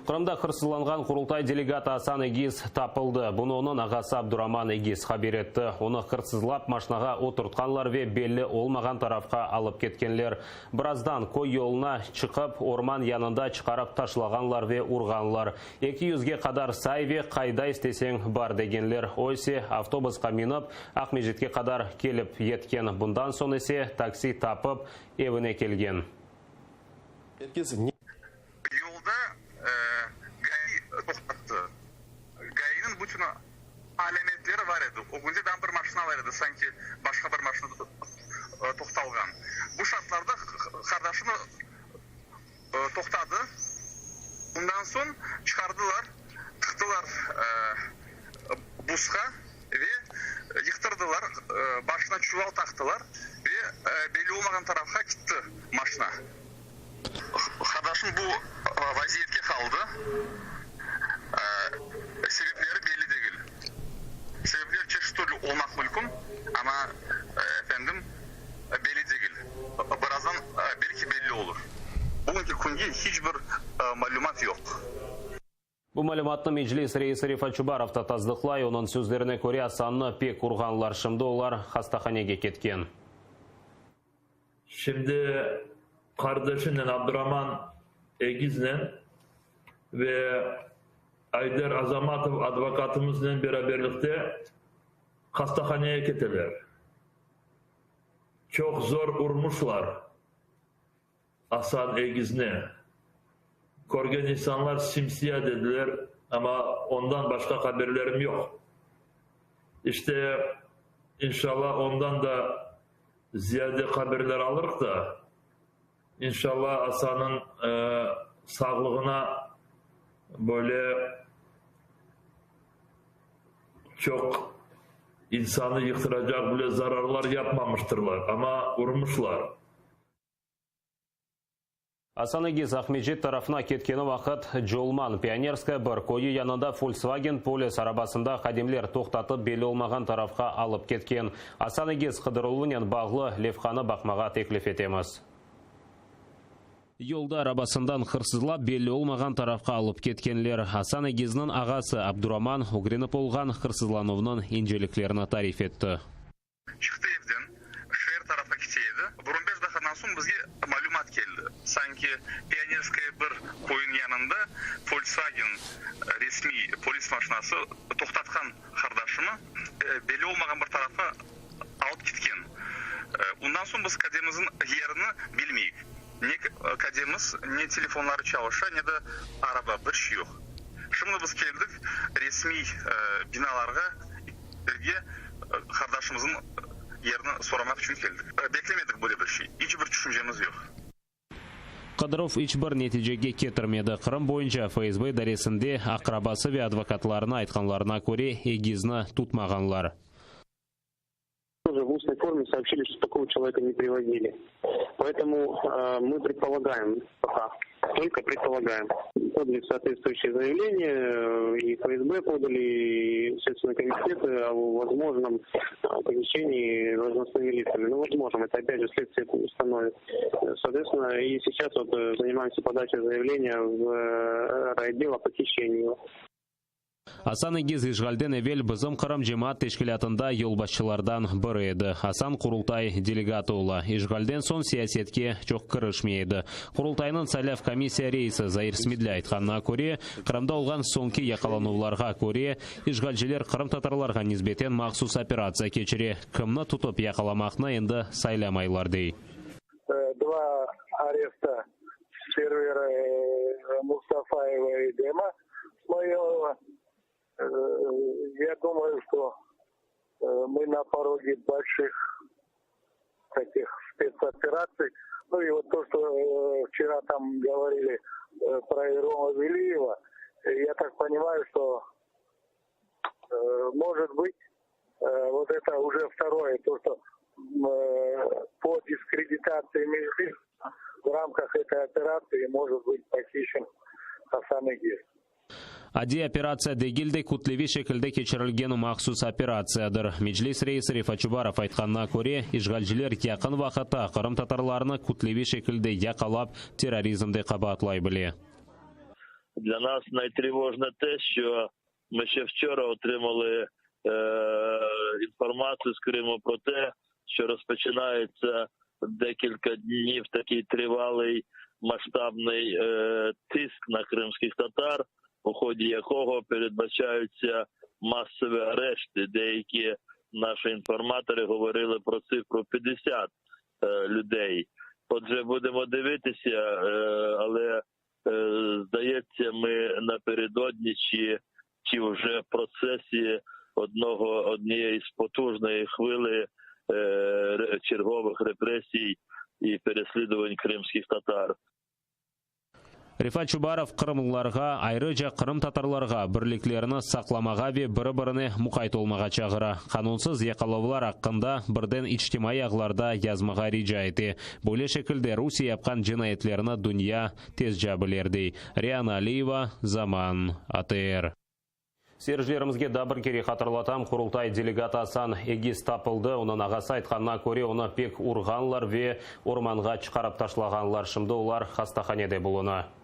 Qırımda hırsızlanğan Qurultay delegatı Asan Egiz tapıldı. Bunı onıñ ağası Abduraman Egiz haber etti. Onı hırsızlap, maşnağa oturtqanlar ve belli olmağan tarafqa alıp ketkenler. Birazdan köy yoluna çıqıp, orman yanında çıqarıp taşlağanlar ve urğanlar. 200-ge qadar say ve qayda isteseñ bar degenler. O ise avtobusqa minip, Aqmescitke qadar kelip yetken. Bundan soñ ise taksi tapıp, evine kelgen. Yolda GAİ toqtattı. GAİniñ bütün alâmetleri bar edi. Ögünde daa bir maşina bar edi, sanki başqa bir maşina toqtalğan. Bu şartlarda qardaşım toqtadı. Bundan soñ çıqardılar, tıqtılar busqa ve yıqtırdılar, başına çuval taqtılar ve belli olmağan tarafqa kitti maşina. Qardaşım bu vaziyetke qaldı, sebepleri belli degil. Sebepler çeşit türlü olmaq mümkün, amma, efendim, belli degil. Birazdan belki belli olur. Bugünki künge hiç bir malümat yoq. Bu malümatnı Meclis reisi Refat Çubarov da tasdıqlay. Onıñ sözlerine köre, Asannı pek urğanlar, şimdi olar hastahanege ketken. Şimdi qardaşınen Abduraman Egiznen ve Ayder Azamatov advokatımıznen beraberlikte hastahaneye keteler. Çoq zor urmuşlar. Asan Egizni körgen insanlar simsiya dediler, amma ondan başqa haberlerim yoq. İşte, inşallah, ondan da ziyade haberler alırıq da, inşallah, Asannıñ sağlığına böyle çoq insanı yıqtıracaq bile zararlar yapmamıştırlar, amma urmışlar. Asan Egiz Aqmescit tarafına ketkeni vaqıt, Colman, Pionerskaya bir, köyü yanında Volkswagen polis arabasında hadimler toqtatıp belli olmağan tarafqa alıp ketken. Asan Egiz qıdırıluvınen bağlı levhanı baqmağa teklif etemiz. Yolda arabasından hırsızlap belli olmağan tarafqa alıp ketkenler. Asan Egizniñ ağası Abduraman ögrenip olğan hırsızlanuvnıñ inceliklerini tarif etti. Çıqtı evden, şeer tarafa kete edi. Bir on beş daqqadan soñ bizge malümat keldi, sanki Pionerskaya bir köyüniñ yanında Volkswagen resmiy polis maşinası toqtatqan qardaşımı, belli olmağan bir tarafa alıp ketken. Ondan soñ biz kademizniñ yerini bilmeyik. Ne kademiz, ne telefonları çalışa, ne de araba, bir şey yoq. Şimdi biz keldik resmiy binalarğa. Evge qardaşımıznıñ yerini soramaq içün keldik. Beklemedik böyle bir şey. İç bir tüşüncemiz yoq. Qıdıruv iç bir neticege ketirmedi. Qırım boyunca FSB idaresinde aqrabası ve advokatlarına aytqanlarına köre, Egizni tutmağanlar. Только предполагаем. Подали соответствующее заявление, и ФСБ подали, и Следственный комитет о возможном похищении должностными лицами. Ну, возможно, это опять же следствие установит. Соответственно, и сейчас вот занимаемся подачей заявления в райотдел о похищении. Asan Egiz işğalden evel Bizim Qırım cemaat teşkilâtında yolbaşçılardan biri edi. Asan Qurultay delegatı ola. İşğalden soñ siyasetke çoq kirişmey edi. Qurultaynıñ saylav komissiya reisi Zair Smedlâ aytqanına köre, Qırımda olğan soñki yaqalanuvlarğa köre, işğalciler qırımtatarlarğa nisbeten mahsus operatsiya keçire, kimni tutıp yaqalamaqnı endi saylamaylar, dey. Dva aresta Servera Mustafayeva Edema Smailova. Ya думаю, что мы на пороге больших таких спецопераций. Ну и вот то, что вчера там говорили про Ирона Велиева, я так понимаю, что может быть, вот это уже второе, то, что по дискредитации Меджлиса в рамках этой операции может быть похищен Асан Эгиз. Adiy operatsiya degil de, kütleviy şekilde keçirilgen mahsus operatsiyadır. Meclis reisi Refat Çubarov aytqanına köre, işğalciler yaqın vaqıtta qırımtatarlarnı kütleviy şekilde yaqalap, terrorizmde qabaatlay bile. Для нас найтревожне те, що ми ще вчора отримали інформацію з Криму про те, що розпочинається декілька днів такий тривалий масштабний тиск на кримських татар, у ході якого передбачаються масові арешти. Деякі наші інформатори говорили про цифру 50 людей. Отже, будемо дивитися, але, здається, ми напередодні чи, чи вже в процесі одного, однієї з потужної хвили чергових репресій і переслідувань кримських татар. Refat Çubarov qırımlılarğa, ayrıca qırımtatarlarğa birliklerini saqlamağa ve biri-birine muqayt olmağa çağıra. Qanunsız yaqalavlar aqqında birden içtimaiy ağlarda yazmağa rica ete. Böyle şekilde Rusiye yapqan cinayetlerini dünya tezca biler, dey Riana Aliyeva, Zaman, ATR. Seyircilerimizge daa bir kere hatırlatam, Qurultay delegatı Asan Egiz tapıldı. Onıñ ağası aytqanına köre, onı pek urğanlar ve ormanğa çıqarıp taşlağanlar. Şimdi olar hastahanede buluna.